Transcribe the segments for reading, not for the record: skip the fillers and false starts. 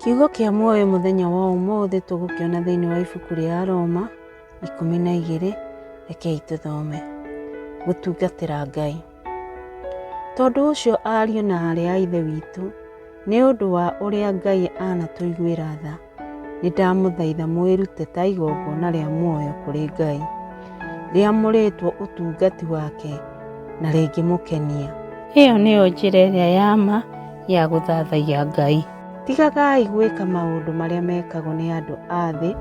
Kiugo kĩa muoyo mũthenya wa ũmũthĩ tũgũkĩona thĩinĩ wa ibuku rĩa Aroma 12. Rekei tũthome. Gũtungatĩra Ngai. Tondũ ũcio ariũ na aarĩ a Ithe witũ, nĩ ũndũ wa ũrĩa Ngai anatũiguĩra tha, nĩ ndamũthaitha mwĩrute ta igongona rĩa muoyo kũrĩ Ngai, rĩamũrĩtwo ũtungati wake na rĩngĩmũkenia. Ĩyo nĩyo njĩra ĩrĩa ya ma ya gũthathaiya Ngai. Tigagai gwĩka maũndũ marĩa mekagwo nĩ andũ a thĩ,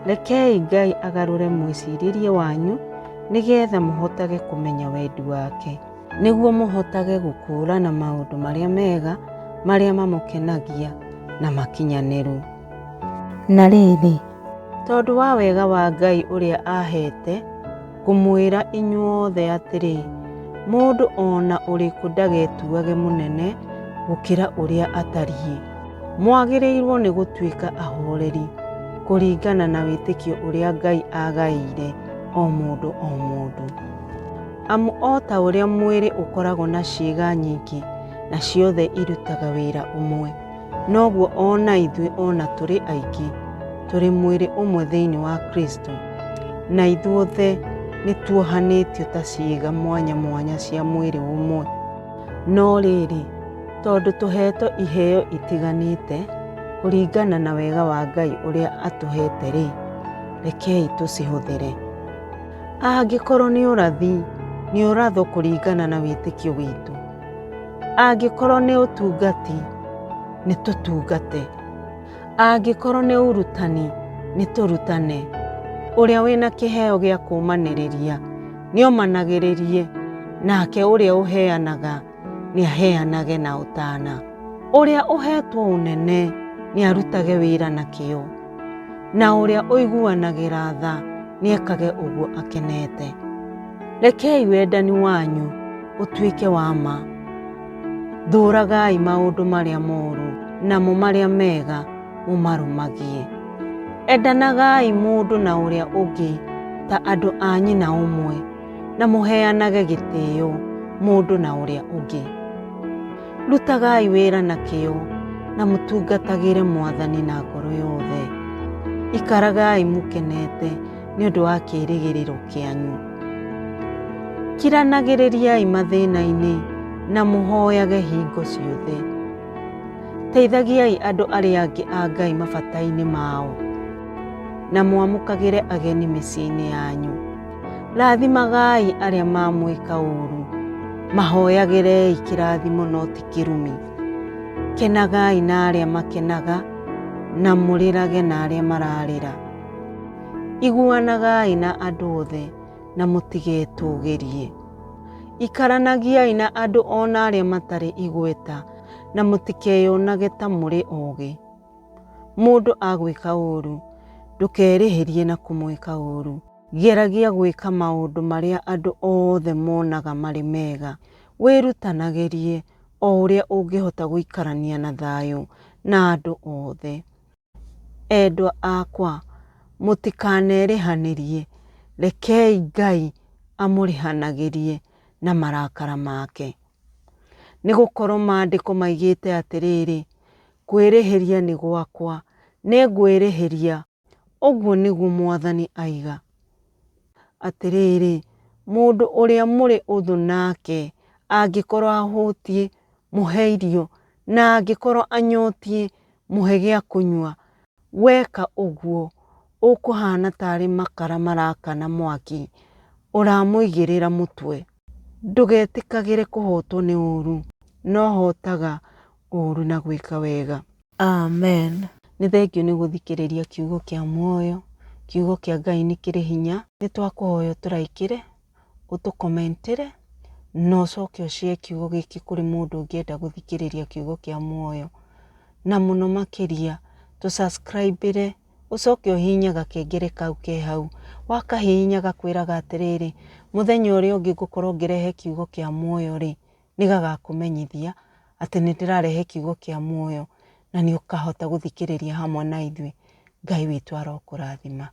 rekei Ngai agarũre mwĩcirĩrie wanyu nĩgetha mũhotage kũmenya wendi wake, nĩguo mũhotage gũkũũrana maũndũ marĩa mega, marĩa mamũkenagia na makinyanĩru. Na rĩrĩ, tondũ wa wega wa Ngai ũrĩa aaheete, ngũmwĩra inyuothe atĩrĩ, mũndũ o na ũrĩkũ ndagetuage mũnene gũkĩra ũrĩa atariĩ. Mwagĩrĩirwo nĩ gũtuĩka ahoreri kũringana na wĩtĩkio ũrĩa Ngai aagaĩire o mũndũ o mũndũ. Amu o ta ũrĩa mwĩrĩ ũkoragwo na ciĩga nyingĩ na ciothe irutaga wĩra ũmwe, noguo o na ithuĩ o na tũrĩ aingĩ, tũrĩ mwĩrĩ ũmwe thĩinĩ wa Kristũ, na ithuothe nĩtuohanĩtio ta ciĩga mwanya mwanya cia mwĩrĩ ũmwe. No rĩrĩ, tondũ tũheetwo iheo itiganĩte kũringana na wega wa Ngai ũrĩa atũheete-rĩ, rekei tũcihũthĩre. Angĩkorwo nĩ ũrathi, nĩ ũrathwo kũringana na wĩtĩkio witũ. Angĩkorwo nĩ ũtungati, nĩ tũtungate. Angĩkorwo nĩ ũrutani, nĩ tũrutane. Ũrĩa wĩna kĩheo gĩa kũũmanĩrĩria, nĩ omanagĩrĩrie, nake ũrĩa ũheanaga, nĩ aheanage na ũtana. Ũrĩa ũheetwo ũnene, nĩ arutage wĩra na kĩyo, na ũrĩa ũiguanagĩra tha, nĩ ekage ũguo akenete. Rekei wendani wanyu ũtuĩke wa ma. Thũũragai maũndũ marĩa moru, namo marĩa mega mũmarũmagie. Endanagai mũndũ na ũrĩa ũngĩ ta andũ a nyina ũmwe, na mũheanage gĩtĩo mũndũ na ũrĩa ũngĩ. Rutagai wĩra na kĩyo na mũtungatagĩre Mwathani na ngoro yothe. Ikaragai mũkenete nĩ ũndũ wa kĩĩrĩgĩrĩro kĩanyu. Kiranagĩrĩriai mathĩna-inĩ na mũhoyage hingo ciothe. Teithagiai andũ arĩa angĩ a Ngai mabata-inĩ mao, na mwamũkagĩre ageni mĩciĩ-inĩ yanyu. Rathimagai arĩa mamwĩka ũũru, mahoyagĩrei kĩrathimo no ti kĩrumi. Kenagai na arĩa makenaga, na mũrĩrage na arĩa mararĩra. Iguanagai na andũ othe na mũtigetũũgĩrie. Ikaranagiai na andũ o na arĩa matarĩ igweta na mũtikeyonage ta mũrĩ ogĩ. Mũndũ agwĩka ũũru, ndũkerĩhĩrie na kũmwĩka ũũru. Geragia gwĩka maũndũ marĩa andũ othe monaga marĩ mega. Wĩrutanagĩrie o ũrĩa ũngĩhota gũikarania na thayũ na andũ othe. Endwa akwa, mũtikanerĩhanĩrie, rekei Ngai amũrĩhanagĩrie na marakara make. Nĩ gũkorwo maandĩko maigĩte atĩrĩrĩ, kwĩrĩhĩria nĩ gwakwa, nĩngwĩrĩhĩria, ũguo nĩguo Mwathani aiga. Atĩrĩrĩ, mũndũ ũrĩa mũrĩ ũthũ nake angĩkorwo ahũtiĩ, mũhe irio, na angĩkorwo anyotiĩ, mũhe gĩa kũnyua. Weka ũguo, ũkũhaana tarĩ makara marakana mwaki ũramũigĩrĩra mũtwe. Ndũgetĩkagĩre kũhootwo nĩ ũũru, no hootaga ũũru na gwĩka wega. Amen. Nĩ thengiũ nĩ gũthikĩrĩria kiugo kĩa muoyo. Kiugo kĩa Ngai nĩ kĩrĩ hinya. Nĩ twakũhoya ũtũraikĩre, ũtũkomentĩre, na ũcoke ũshare kiugo gĩkĩ kũrĩ mũndũ ũngĩenda gũthikĩrĩria kiugo kĩa muoyo. Na mũno makĩria, tũ subscribe ũcoke ũhihinye gakengere kau ke hau. Wakahihinya gakwĩraga atĩrĩrĩ, mũthenya ũrĩa ũngĩ ngũkorwo ngĩrehe kiugo kĩa muoyo rĩ, nĩ gagakũmenyithia atĩ nĩ ndĩrarehe kiugo kĩa muoyo na nĩ ũkahota gũthikĩrĩria hamwe na ithuĩ. Ngai witũ arokũrathima.